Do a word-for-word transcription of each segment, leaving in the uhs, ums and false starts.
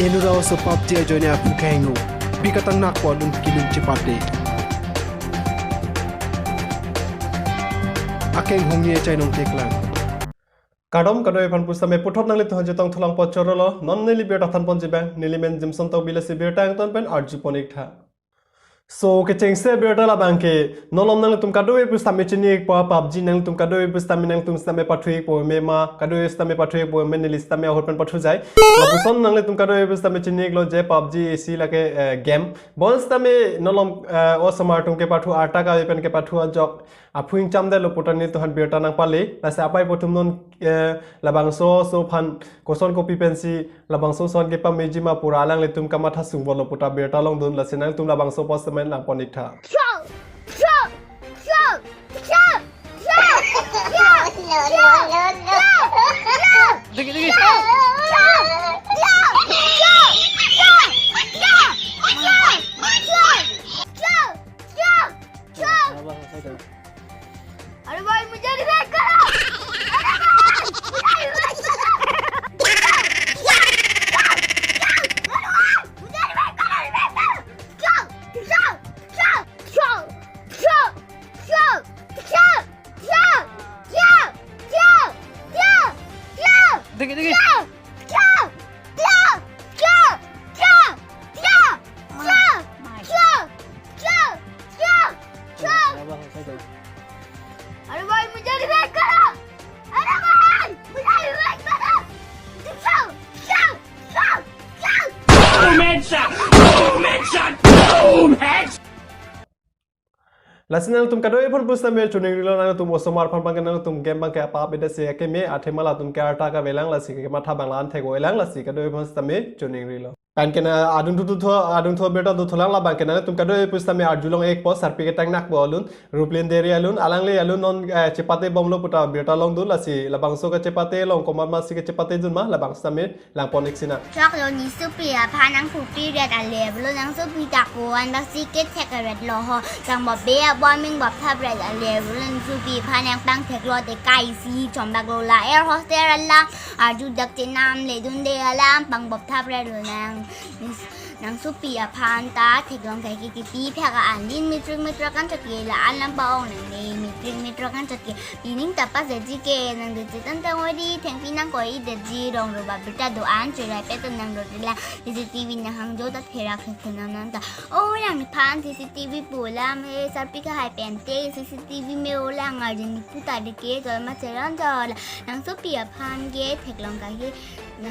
Inut aso PUBG ajoine aphu kehingno. Pi katang nakpo alun kilun chepate. Akeng hongni achai nongthek lang. Kardom kadokave aphan pusitame puthot nanglitum aphan chetongthulang pochorolo. Non neli birta thanponji abang, neli men Jimson Tokbi, lasi birta angton pen arjupon ik tha. So, kechengsi abirta labang ke, non malom nanglitum kadokave pusitame chini ikpo, PUBG nanglitum kadokave pusitame nangtum sitame pathu ikpo, me ma, kadokave sitame pathu ikpo, me neli sitame ahut pen pathujai. Lapuson nanglitum kadokave pusitame chini iklo je PUBG isi lake, eh, game. Bonsitame non malom, eh, osomar atum kepathu arta kave pen kepathu ajok aphu ingchamdetlo puta nelitum aphan birta nangpale, lasi apei po atum non, eh, labangso aso aphan koson kopi pensi labangso ason kepameji ma pura alanglitum kamatha sungvolo puta birta longdun, lasi nangtum labangso pusitame langpon ik tha. Digi, digi. अरे भाई, मुझे रिवाइव करो। अरे भाई, मुझे रिवाइव करो। अरे भाई, मुझे रिवाइव करो, रिवाइव करो। जाओ, जाओ, जाओ, जाओ। देखिए, देखिए। अरे भाई, मुझे रिवाइव करो। अरे भाई, मुझे रिवाइव करो। जाओ, जाओ, जाओ, जाओ। Boom headshot! Boom headshot! Boom headshot! Lasi nangtum kadokave aphan pusitame choningrilo, nangtum osomar aphan abang ke nangtum game abang ke apap ida si akeme athema latum ke arta kavelang, lasi kematha abang la-an thek-o-elang, lasi kadokave aphan sitame choningrilo. Pen ke na adung thu thu thu, adung thu birta thu thulang labang ke nangtum kadokave pusitame arjulong ikpo, sarpi ketang nakpo alun, Ruplin Deri alun, alangli alun non, eh, chepate bomlo puta birta longdun, lasi labangso kachepate along komat masi kachepatedun ma, labang sitame langpon ik sinang. Choklo, nesopi aphan nangpupi ret ale avelo, nangsopi ta ko-an bak si kethek ret lo ho. Tang bop be abom ing bop thap ret ale avelo, nesopi aphan nangpangthek lote kai si chombak lo, la air hostel alam, arju dak chenam ledunde alam, pang bop thap ret lo nang. Nangsopi aphan ta theklong kai ke kipi phak an, lin metrik metrik anchot ke, la-an lam pa-ong nangne, metrik metrik anchot ke. Pining ta pass detji ke, nang detji tangtang oi di, thengpi nangkoi detji, rong ro ba birta do-an, churai pet nang ro de la, C C T V nanghangjo ta therak thek thek nang nang ta. O, nangphan C C T V pu lam he, sarpi kahai pen te, C C T V me-o lang arjini puta de ke, jol ma cheran jol. Nangsopi aphan ke theklong kai ke,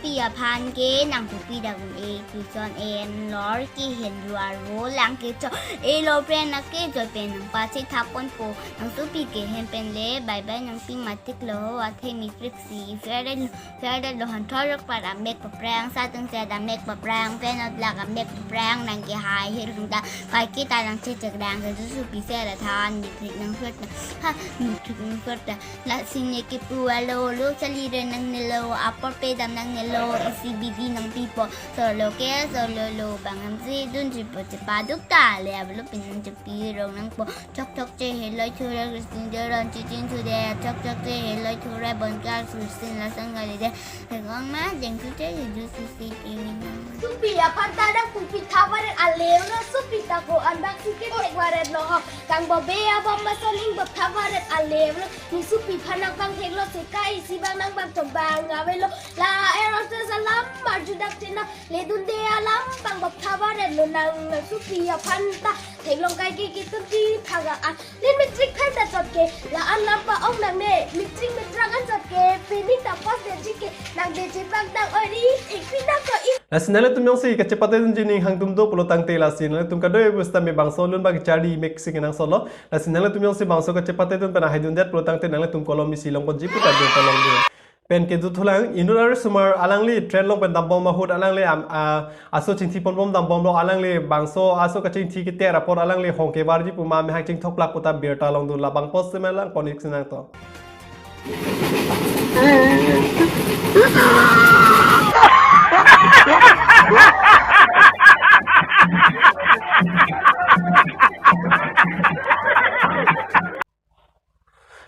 pi aphan ke nangpupi dak un-e, tuition en lor ke hen luar vo lang ke cho. E lo pen na ke jol pen nangpachethap ponpo. Nangsopi ke hem pen le, bye bye nangpi matik lo, athe metrik si, fair lo, fair lo han thorok par amek paprang, satang set amek paprang, pen atlak amek paprang, nang ke hai hir hung ta, kai kita nang chechek dang ke, nesopi se la than, metrik nang fair ta, ha, metrik nang fair ta. Lasi ne kipu alo lo, charli ret nangnelo, apor pedam nangnelo, isi bidi nangpipo. Solo ke solo lo, bang amsi dunji po chepaduk ta le, avelo pin nangchepi rong nangpo. Chok chok che heloi thura, Christine de ron chichin thu de. Chok chok che heloi thura, bon kar Christine la sang gali de. Hengong ma jeng thu che ju su si ki nang. Sopi aphan ta nangpupi thap varet ale avelo, sopi ta ko-an bak si kethek varet lo ho. Tang bop be abom ma son ing bop thap varet ale avelo. Nesopi aphan nangpangthek lo, seka isi abang nang bang chombang avelo. La air hostel alam arju dak chenam ledunde alam, pang bop thap varet lo nang. Nangsopi aphan ta theklong kai ke kitum ti thaga a. Lin metrik phan ta chot ke, la-an lam pa-ong nangne, metrik metrik anchot ke, pining ta pass detji ke, nang detji bang dang oi di, thengpi nangkoi. Lasi nanglitum jongsi kachepatedunji ning hangtum do pulo tangte, lasi nanglitum kadokave pusitame bangso alun bak charli mek si kenangsot lo. Lasi nanglitum jongsi bangso kachepatedun pen ahaidundet pulo tangte, nanglitum kolom isi longponji puta birta longdun. Pen ke dothulang, inut arisomar alangli train along pen dambom ahut alangli am, a, aso chingthi ponbom dambomlo, alangli bangso aso kachingthi keter apor alangli hong kevarji pu ma mehang chingthok plak puta birta longdun, labang pusitame langpon ik sinang to.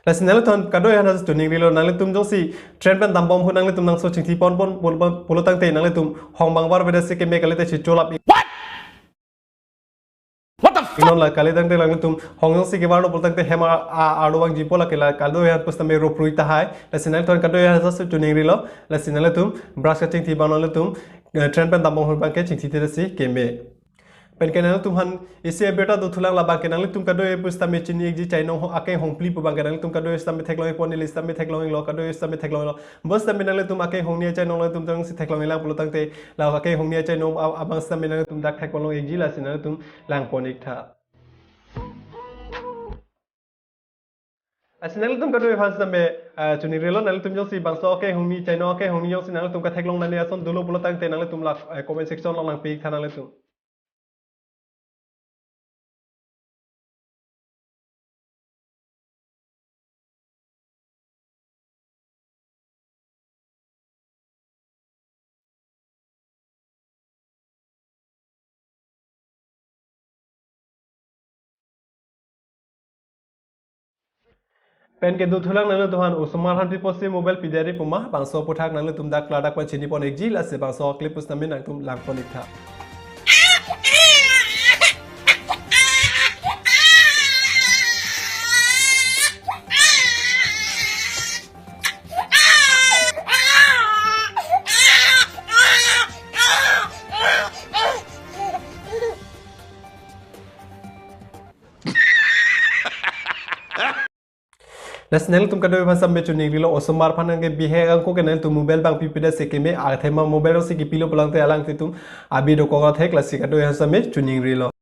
Lasi nanglitum kadokave aphan choningrilo, nanglitum jongsi train pen dambom ahut nanglitum nangso chingthi ponpon pul-, pul-, pulo tangte nanglitum hong bang varvedetsi keme kalite si cholap. What? What the fuck? Non la kali tangte nanglitum hong jongsi kevarlo pulo tangte hem a, a, arlo vangjipo, lake la kadokave aphan pusitame roprui tahai. Lasi nanglitum kadokave aphan choningrilo. Lasi nanglitum brush kachingthi abang nanglitum, eh, train pen dambom ahut abangke chingthitedetsi keme. Penke nanglitum aphan isi abirta dothulang, labangke nanglitum kadokave pusitame chini-ikji, chainong ho-, akeng hongphli pu abangke nanglitum kadokave sitame theklong-ikpo, neli sitame theklong-iklo, kadokave sitame theklong-iklo. Pusitame nanglitum akeng hongni achainong nanglitum jongsi theklong-iklang pulo tangte, la akeng hongni achainong a-, abang sitame nanglitum dak thekponlong-ikji, lasi nanglitum langpon-iktha. Lasi nanglitum kadokave aphan sitame, eh, choningrilo, nanglitum jongsi bangso akeng hongni, chainong akeng hongni jongsi nanglitum katheklongnani ason dolo pulo tangte nanglitum la, eh, comment section along nangpi-iktha nanglitum. Penke dothulang nanglitum aphan osomar aphan pi apotsi mobile pidari puma, bangso aphuthak nanglitum dak ladak pen chinipon-ikji, lasi bangso a-clip pusitame nangtum langpon-iktha. Lasi nanglitum kadokave aphan sitame choningrilo, osomar aphan nangke bihek angko ke nanglitum mobile abang pipedet si keme, athema mobile si kepilo pulo tangte alangtum abi dokok athek, lasi kadokave aphan sitame choningrilo.